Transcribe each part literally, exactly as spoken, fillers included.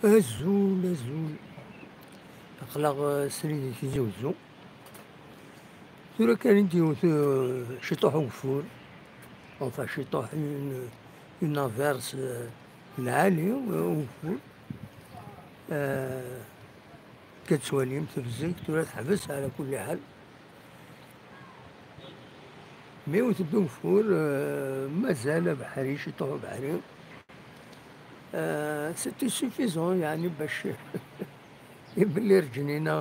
Azul, azul. Aql-aɣ, eh, srid i Tizi Uzzu. Tura kan i d-yewwet, eh, ciṭuḥ ugeffur. Enfin, ciṭuḥ, une, une averse, eh, lɛali, eh, ugeffur. Eh, akka tettwalim tebzeg, tura teḥbes, ɛla kulli ḥal. Mi yewwet-d ugeffur, eh, mazal abeḥri, ciṭuḥ abeḥri. Eh, c'était suffisant, yeɛni, bac belli rǧen-ina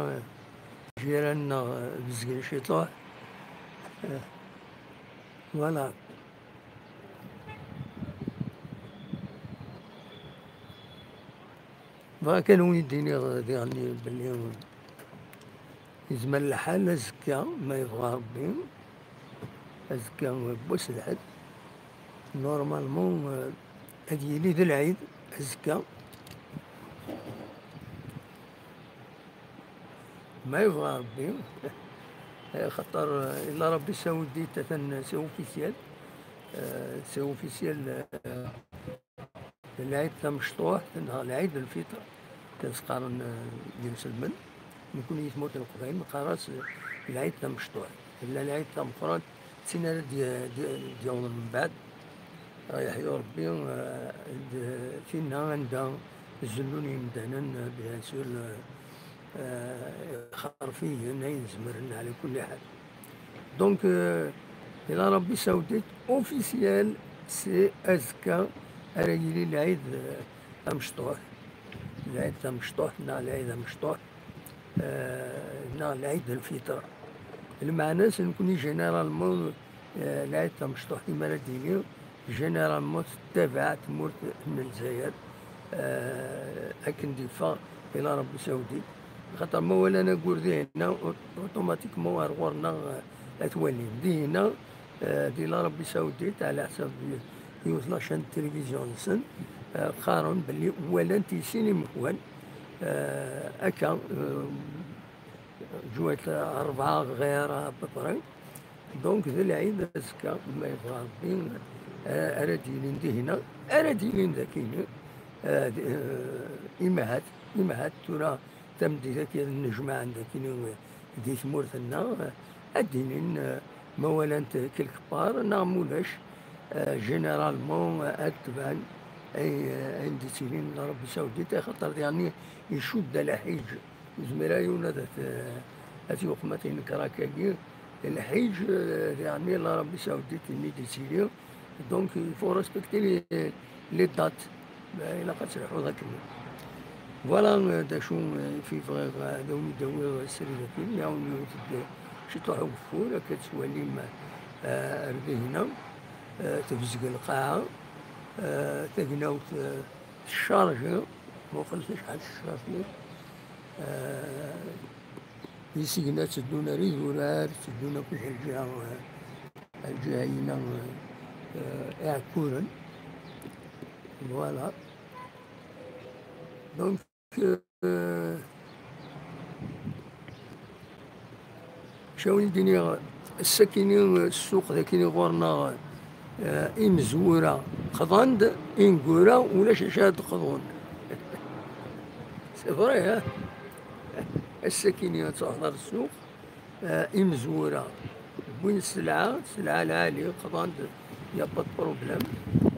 jiran-nneɣ bezgen ciṭuḥ. Eh, voilà. Bɣiɣ kan wen-id-iniɣ diɣen belli yezmer lḥal azekka, ma yebɣa Rebbi, azekka n wass Lḥedd, normalement, eh, ad yili d lɛid azekka. Ma yebɣa Rebbi, xaṭer, eh, ila Rebbi ça vous dit, atan c'est officiel, eh, c'est officiel, eh, lɛid tamecṭuḥt neɣ lɛid lfitr, kan s-qqaren, eh, yimselmen. Nekni i tmurt n Leqbayel neqqar-as, eh, lɛid tamecṭuḥt. Tella lɛid tameqqrant, d tin ara d-, d-, d-yawḍen mbeɛd. Yeḥyu Rebbi, eh, d tinna anda zellun yimdanen, eh, bien sûr, eh, eh, ixerfiyen ayen zemren, ɛla kulli ḥal. Donc, euh, ila Rebbi ça vous dit, officiel, c'est azekka ara yili lɛid, euh, amecṭuḥ. Lɛid tamecṭuḥt, neɣ lɛid amecṭuḥ, euh, neɣ lɛid lfitr. Lmeɛna-s, nekni, généralement, euh, lɛid tamecṭuḥt, mi ara d-yili, généralement tettabaɛ tmurt n Lezzayer, eh, akken d-yeffeɣ ila Rebbi ça vous dit. Xaṭer ma walan agur dihinna, automatiquement ar ɣur-neɣ, eh, ad t-walin. Dihinna, eh, di la Rebbi ça vous dit, ɛla ḥsab yiwet la chaîne de télévision-nsen, eh, qqaren belli walan-t i sin imekwan, eh, akka, eh, جوات أربعة غير à peu près. Donc, d lɛid azekka, ma yebɣa Rebbi, eh, ara d-yilin dihinna, ara d-yilin dakini, eh, d-, eh, imahat, imahat tura tameddit-agi ad nnejmaɛen dakini, eh, di tmurt-nneɣ, eh, ad d-inin, eh, ma walan-t quelque part, neɣ ma ulac, eh, généralement, eh, ad tban ay-, ayen d-ittilin la Rebbi ça vous dit, axaṭer diɣenni icudd lḥiǧ. Ur yezmir ara yiwen ad t-, ad t-yuqem, ad t-yenker akkagi. Lḥiǧ, eh, diɣenni la Rebbi ça vous dit, ini d-ittili. Donc, il faut respecter les, les dates. Eh, ilaq ad telḥuḍ akken. Voilà, eh, d acu, eh, i bɣiɣ, eh, ad awen-id-awiɣ srid akin, mi awen-yewwet-d ciṭuḥ ugeffur, akka tettwalim, eh, ar dihna, eh, tebzeg lqaɛa, eh, tagnawt, eh, teccarji, muqlet acḥal teccarji. Eh, isigna tteddun ar idurar, tteddun akk ar lǧiha, ar lǧiha-ina, eh, Iɛekkuren. Voilà. Donc, euh, acu ara wen-d-iniɣ, ass-akini, ssuq dakini ɣur-neɣ, eh, imezwura qḍan-d, ineggura ulac acu ara d-qḍun. C'est vrai, hein? Ass-akini ad truḥeḍ ar ssuq, eh, imezwura wwin sselɛa, sselɛa lɛali, qḍan-d, y a pas de problème.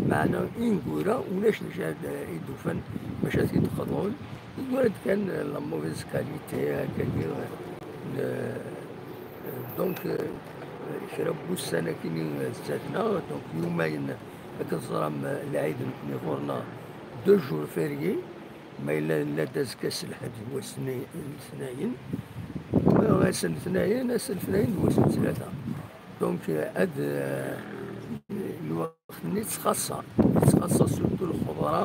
Meɛna ineggura ulac d acu ara d-, i d-ufan bac ad t-id-qḍun. Ineggura-d kan, eh, la mauvaise qualité, akkagi, eh, donc, eh, kra n wussan akini zdat-neɣ, donc yumayen, akken teẓram, eh, lɛid nekni ɣur-neɣ deux jours fériés, ma yella, yella-d azekka s lḥedd d wass n letnayen, ass n letnayen, ass n letnayen d wass n ttlata. Donc, eh, ad, eh, lweqt-nni yettxaṣṣa, yettxaṣṣa surtout lxeḍra,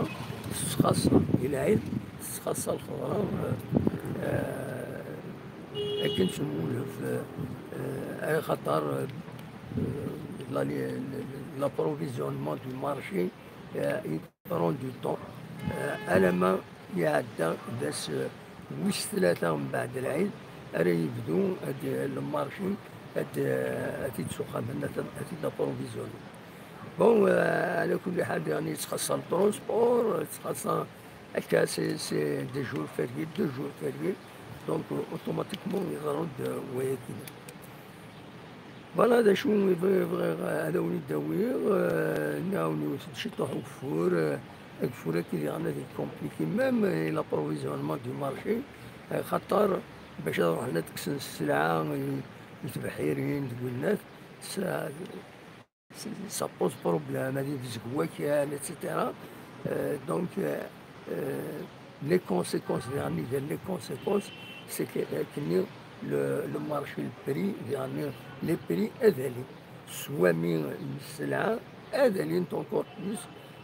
tettxaṣṣa i lɛid, tettxaṣṣa lxeḍra, eh, eh, akken s umulef, eh, eh, axaṭer, eh, la, l'approvisionnement du marché, eh, prend du temps, eh, alamma iɛedda d ass, eh, wis tlata mbeɛd lɛid, ara yebdu ad, le marché ad, eh, ad t-id-suqamen, ad, ad t-id-approvisionner. Bon, eh, ɛla kulli ḥal, yeɛni yettxaṣṣa le transport, yettxaṣṣa, Akka, c'est, c'est des jours fériés, deux jours fériés. Donc, euh, automatiquement, yeḍra-d, euh, wayagi. Voilà, d acu i bɣiɣ, bɣiɣ ad awen-id-awiɣ, euh, nniɣ-awen yewwet-d ciṭuḥ ugeffur, euh, ageffur-agi diɣen ad compliqué même, euh, l'approvisionnement du marché, euh, xaṭer bac ad ruḥen ad kksen sselɛa i, i tebḥirin deg winnat, ça, ça pose problème, ad ibzeg wakal, et cetera. Euh, donc, euh, euh, les conséquences, diɣen, les conséquences, c'est que, euh, que le, le marché, le prix, diɣen, les prix ad alin. Swami n sselɛa ad alin encore plus,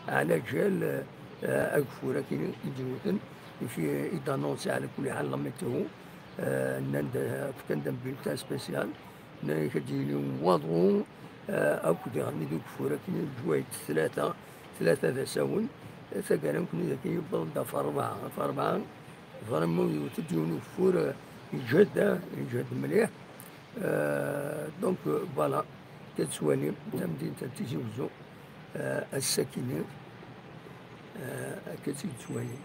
ɛla ǧal, euh, ageffur akken i d-yewten, i d-annonsi ɛla kulli ḥal la météo, euh, nnan-d, euh, fkan-d un bulletin spécial, nnan-ak ad d-yili waḍu, eh, akk diɣen d ugeffur akken leǧwayed tlata, tlata d asawen, taggara nekkni dagi yewweḍ-d ɣef ṛebɛa, ɣef ṛebɛa, vraiment yewwet-d yiwen ugeffur, eh, iǧhed, eh, iǧhed mliḥ. Eh, donc, eh, voilà, akka tettwalim tamdint n Tizi Wezzu, eh, ass-akini, eh, akka tt-id-tettwalim.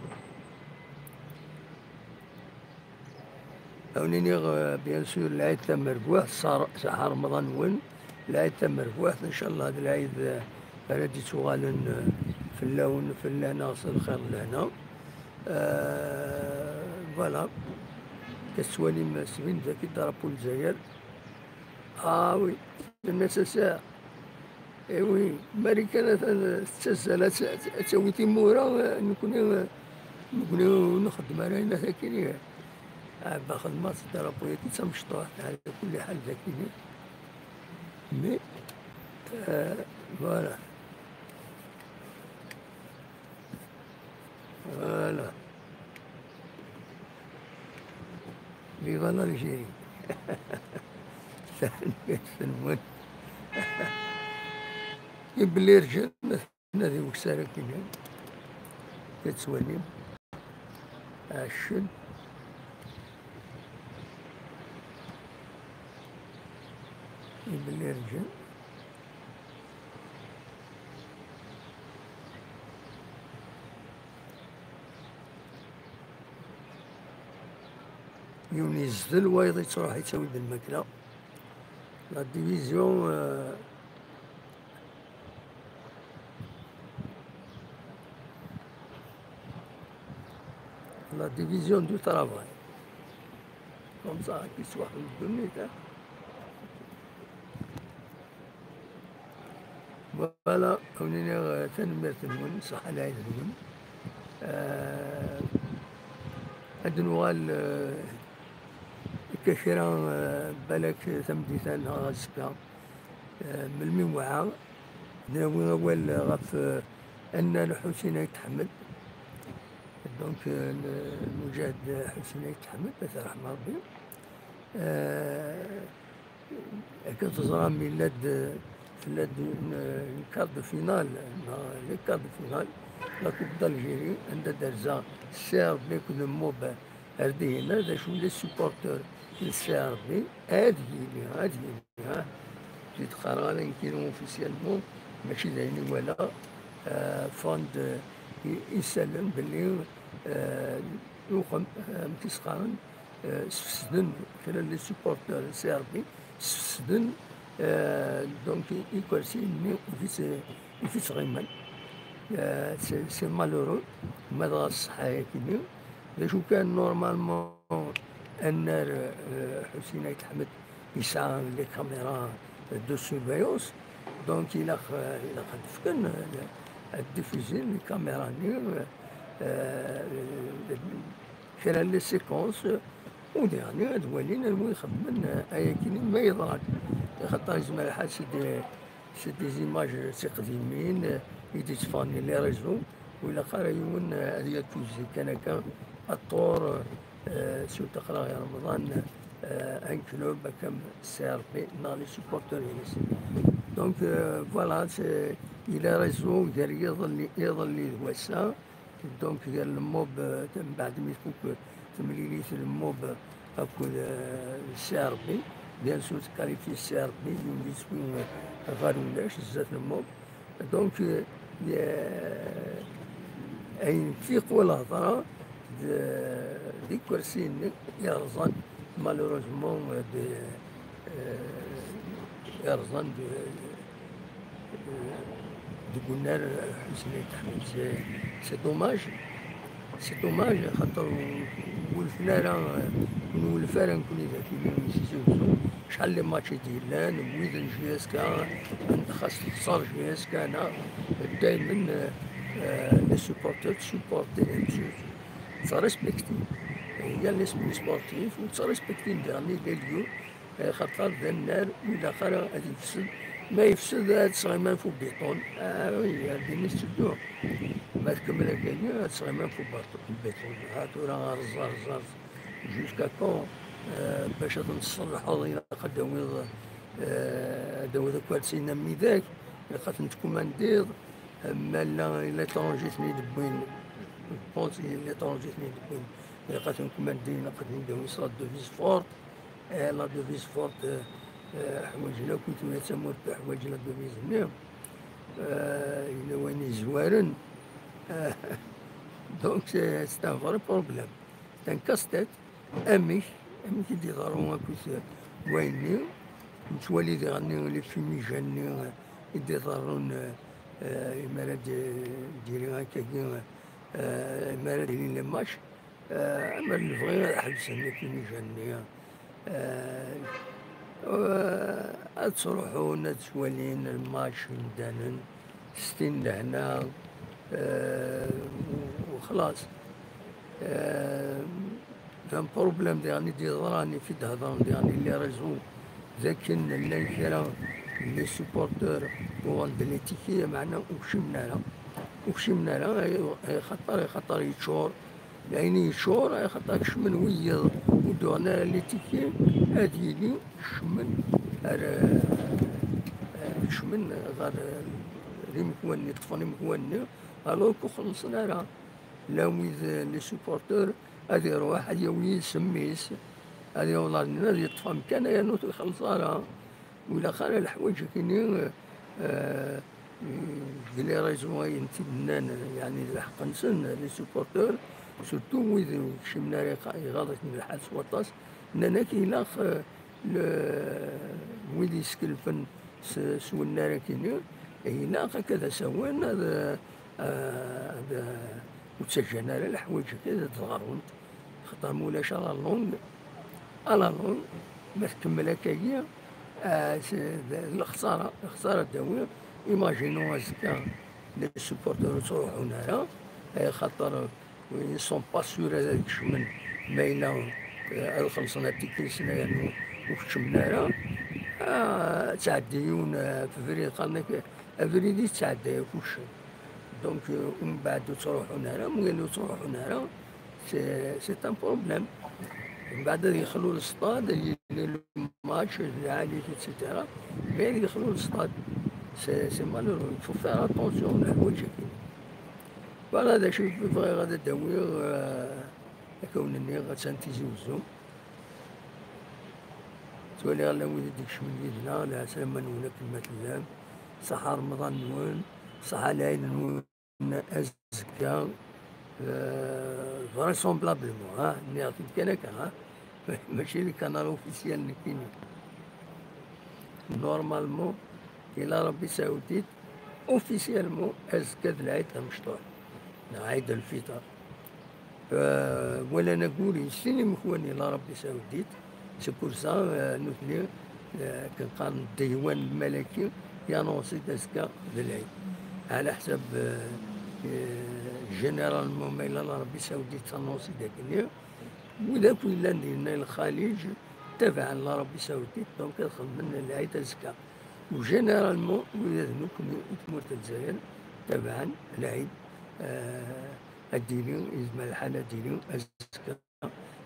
Ad wen-iniɣ, euh, bien sûr, lɛid tamerbuḥt, ṣaḥ-, ṣaḥa Remḍan-nwen, lɛid tamerbuḥt, ncallah d lɛid, euh, ara d-ittuɣalen, euh, fell-awen, fell-aneɣ s lxir d lehna. Euh, voilà. Tettwalim sbin daki drapeau n Lezzayer. Ah oui, tenna-s ass-a, eh oui, Marikan atan tettazzal ad t-, ad tawi timura, eh, nekni, eh, nekni ur nxeddem ara ayen akini. Ah, ba xedmeɣ-tt drapeau-yagi d tamecṭuḥt, ɛla kulli ḥal d akini. Mais, euh, voilà. Voilà. Viva l'Algérie. Tanemmirt-nwen. Ibelli rǧan, ad iweksa ara kini. Tettwalim. Ɛaccen. Ibelli rǧan. Yiwen yezdel, wayeḍ yettruḥ yettawi-d lmakla. La division, euh, la division du travail. Comme ça, qu'il soit une minute, hein. Voilà, ad wen-iniɣ, eh, tanemmirt-nwen, ṣaḥa lɛid-nwen. Eh, ad nuɣal, eh, akka kra, eh, balak tameddit-a neɣ azekka. Eh, melmi wɛa, nawi awal ɣef, eh, Annar Ḥusin Ayt Ḥmed. Donc, eh, n-, Muǧahed Ḥusin Ayt Ḥmed, ad t-yerḥem Rebbi. Eh, Akken teẓram, yella-d, tella-d une, une quart de finale, neɣ les quarts de finale, la Coupe d'Algérie, anda d-terza C R B akked Mob ar dihin, d acu les supporters n C R B, ad yili, ad yili, ha? Ur d-qqareɣ ara nekkini officiellement, mačči d ayen i walaɣ, eh, ffɣen-d, eh, i-, isallen belli, eh, uxem, eh, amek i s-qqaren, eh, sfesden kra n les supporters n C R B, sfesden, eh, donc, ikersiyen-nni i t-, i t-ittɣiman. Eh, c'est, c'est malheureux, ma dɣa ṣṣeḥḥa-yagi-nni. D acu kan, normalement, annar, eh, Ḥusin Ayt Ḥmed yesɛa les caméras de surveillance, donc ilaq, eh, ilaq ad d-fken, eh, ad d-diffusin les caméras-nni, eh, eh, kra n les séquences, u diɣen ad walin anwa ixemmen, eh, ayagi ma yeḍran. Axaṭer yezmer lḥal c'est des, c'est des images tiqdimin, eh, i d-itteffɣen di les réseaux, ur ilaq ara yiwen, eh, ad yakuzi kan akka à tort, eh, surtout aql-aɣ i Remḍan, eh, un club comme C R B neɣ les supporters-ines. Donc, eh, voilà, c'est, il est raison, gar yiḍelli, iḍelli d wass-a, Donc, gar le Mob, euh, mbeɛd mi tfuk, euh, temlilit le Mob, euh, akked, euh, C R B, bien sûr, tqualifie C R B, yiwen di twi, euh, ɣer ulac, zdat le Mob. Donc, euh, euh, Ayen fiq wala hḍra d, d ikersiyen yerẓan, malheureusement, d, eh, yerẓan d, eh, deg unnar Ḥusni Ayt Ḥmed. C'est, c'est dommage. C'est dommage, xaṭer ur wulfen ara, ur nwulef ara nekkni d akini si Tizi Uzzu. Acḥal les matchs i d-yellan, wid n J S K, anda xas texṣer J S K, neɣ daymen, eh, eh, les supporters supporter, ttrespektin. Yal les sportifs ur ttrespektin daɣen les lieux, eh, xaṭer d annar ur ilaq ara ad yefsed. Ma yefsed, ad sɣiman f ubiṭun. Ah, oui, ar din i tetteddu. Ma tkemmel akkagi, ad sɣiman f ubiṭun. Ah, tura rẓ, rẓ, rẓ. Jusqu'à quand, eh, bac ad ten-tṣellḥeḍ, ilaq ad d-tawiḍ, eh, ad d-tawiḍ akersi-nni am widak, ilaq ad ten-tkumandiḍ, eh, ma llan l'étranger ten-id-wwin, je pense l'étranger ten-id-wwin, ilaq ad ten-kumandin, ilaq ad ten-id-awin s la devise forte, eh, la devise forte, eh, eh, ḥwaǧen akk, tura tamurt teḥwaǧ la devise-nni, eh, yella wayen yezwaren, eh, donc c'est, c'est un vrai problème. C'est un casse-tête. Amek, amek i d-iḍerru akked wayenni? Nettwali diɣenni les fumigènes-nni i d-iḍerrun, eh, imi ara d-, d-yili akkagi, eh, imi ara d-ilin les matchs, eh, amer lebɣi ad ḥebsen les fumigènes-nni, eh, eh, ad ttruḥun ad ttwalin les matchs imdanen. S tin lehna, eh, u-, u xlaṣ. Eh, d un problème diɣen i d-yeḍran, i d-hedren diɣen les réseaux, d akken llan kra n les supporters uɣen-d les tickets, meɛna ur kcimen ara. Ur kcimen ara, ay, ay xaṭer, ay xaṭer yeččur, d ayen yeččur, ay xaṭer kecmen wiyiḍ ur d-uɣen ara les tickets, ad yili kecmen ar, eh, kecmen ɣer, eh, imekwan-nni, ṭṭfen imekwan-nni, alors ur xellṣen ara. Llan wid, eh, les supporters, ad iruḥ, ad yawi yid-s mmi-s, ad yaweḍ ɣer dinna, ad yeṭṭef amkan, yernu ur t-ixelleṣ ara. Ur ilaq ara leḥwayeǧ-agi-nni, eh, eh, deg les réseaux ayen t-id-nnan, yeɛni d lḥeqq-nsen, les supporters, surtout wid ur kcimen ara, iɣaḍ-iten lḥal s waṭas, nnan-ak ilaq, eh, le-, wid yeskelfen s, s wennar-agi-nni, ilaq akka d asawen ad, eh, ad, eh, ur ttaǧǧan ara leḥwayeǧ-agi ad d-ḍerrunt. Xaṭer ma ulac à la longue, à la longue, ma tkemmel akkagi, eh, s-, d, d lexsara, lexsara d-tawi. Imaginons azekka les supporters ur ttruḥun ara, eh, xaṭer ils sont pas sûrs ad kecmen, ma yella, eh, ad xellṣen atikil-nsen yernu ur keččmen ara. Ah, ad tɛeddi yiwen, eh, f ubrid, qqaren-ak, abrid yettɛedday akk uccen. Donc, eh, umbeɛd ur ttruḥun ara, mgal ur ttruḥun ara, c'est, c'est un problème. Umbeɛd ad yexlu le stade, ad yili le match, lɛali, et cetera. Mais ad yexlu le stade, c'est, c'est malheureux. Il faut faire attention, leḥwayeǧ-agi. Voilà, d acu i bɣiɣ ad d-awiɣ, eh, akka wen-nniɣ, attan Tizi Uzzu. Ttwaliɣ llan wid i d-ikecmen yid-neɣ, lɛeslama-nwen akken ma tellam. Ṣaḥa Remḍan-nwen, ṣaḥa lɛid-nwen azekka, eh, vraisemblablement, ha, nniɣ-t-id kan akka, ha. Mačči le canal officiel nekkini. Normalement, ila Rebbi sɛewtit, officiellement, azekka d lɛid amecṭuḥ, neɣ Ɛid Lfiṭer. Eh, walan aguri, sin imekwan ila Rebbi sɛewtit, c'est pour ça, eh, nutni, eh, akken qqaren ddaywan lmalaki, yanonsi-d azekka d lɛid. Ɛla ḥsab, eh, eh, généralement, ma ila Rebbi sɛewtit, tanonsi-d akkenni. Wid akk yellan dinna i lxaliǧ, tabaɛen la Rebbi sɛewtit, donc ad xedmen lɛid azekka. U généralement, ula d nekkni i tmurt n Lezzayer, tabaɛen lɛid, eh, ad d-yili, yezmer lḥal ad d-yili azekka.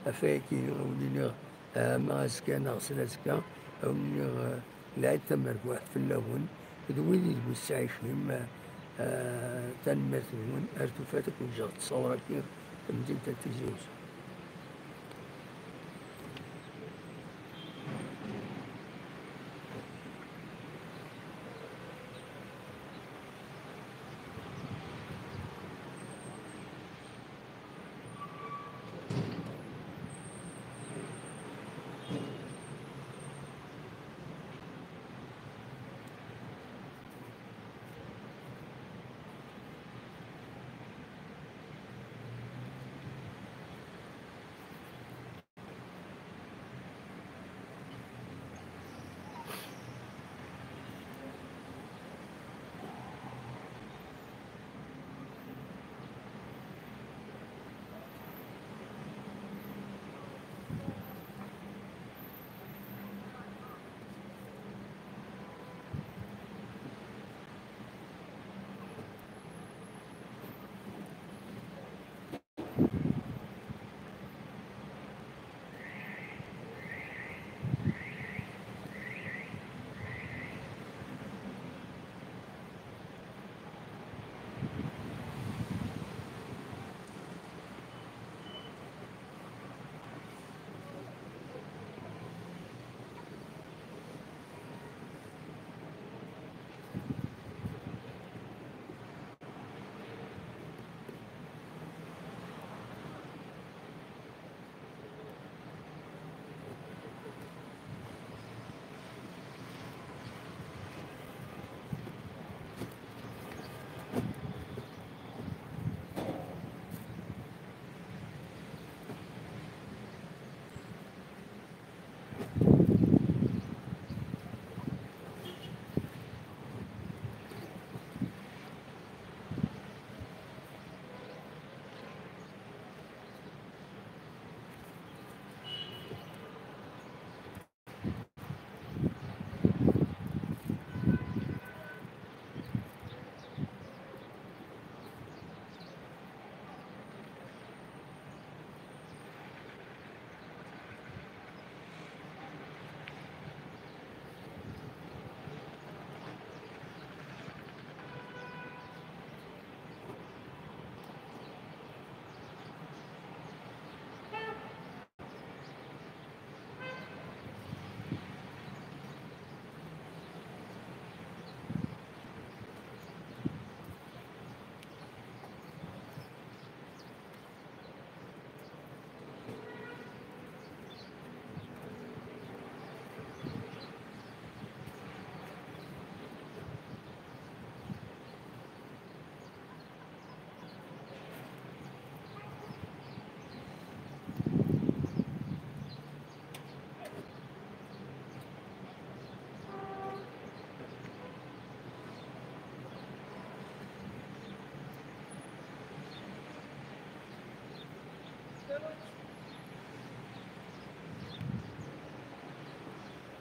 Ɣef wayagi, a wen-iniɣ, eh, ma azekka neɣ s azekka, a wen-iniɣ, eh, lɛid tamerbuḥt fell-awen, d wid i d-ttɛicim, eh, eh, tanemmirt-nwen, ar tufat ad ken-ǧǧeɣ ttṣawṛ-agi, tamdint n Tizi Uzzu.